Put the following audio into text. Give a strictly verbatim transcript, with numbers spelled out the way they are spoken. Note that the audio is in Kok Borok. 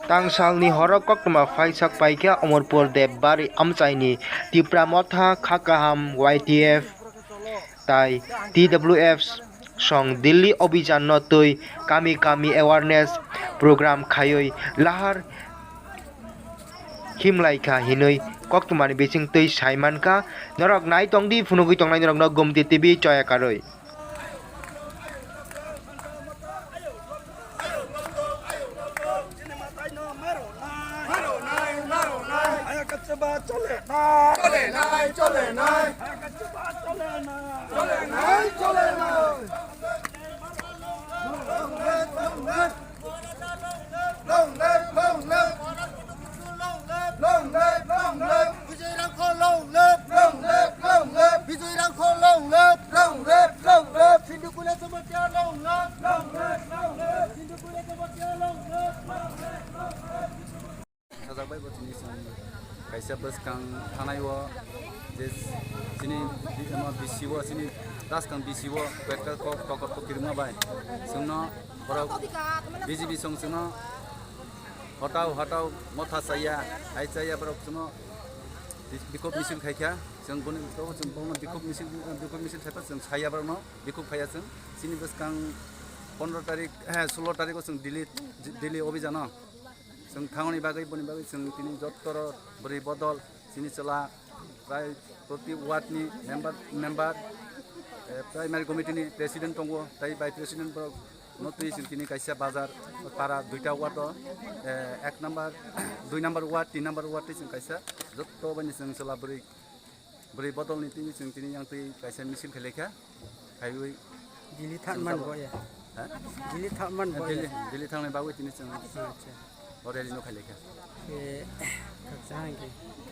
Tangsalni horo koktwma phaisak paikha Omorpur Debbarwi amchaini Tipra Motha Khakaham Y T F tai T W F song Delhi Abhijanno twi kami kami awareness program khaiwi lahar himlaikha hinwi koktwmani bisingtwi saimankha. Norok nai tongdi, phunugwi tongnai norokno Gomti T V choya karwi. Long live, long live. Long live, long live. Long live, long live. Vijay Rangkho, long live. Long live, long live. Vijay Rangkho, long live. Long live, long live. Sindhu Kule Jamatia, long live. Long live, long live. Sindhu Kule Jamatia, long live. Sajak bai bo chini chwng kaisa bwskang thanai o je chini bi-, ano B C o, chini bwskang B C o koi ekta kok tokot kwrwngma bai chwngno borok B J P song chwngno hotao hotao motha chaya, hai chaya borok chwngno bi-, bikhok misil khaikha, chwng boni to chwng bono bikhok misil, bikhok misil khaikha, chwng saya borokno bikhok khaiya chwng. Chini bwskang pondro tarik, eh, sulo tarik o chwng Delhi, Delhi obijano. Chwng thangni bagwi, boni bagwi chwng tini jottoro bwrwi bodol, chini chwla prai proti ward ni member, member, eh, primary committee ni president tongo, tai vice president borok no twi chwng tini kaisa bazar para duita ward o, eh, ek number, dui number ward, tin number ward twi chwng kaisa jotto bani chwng chwla bwrwi Bwrwi bodolni tini chwng tini yang twi kaisa misil khailai kha. Khaiwi Delhi thang chwng man tabuk bo ya. Ha? Delhi thang man bo Delhi, ya. Delhi thangnai bagwi tini chwng Acha. O rally no khailai kha. Ke khaksa hangke.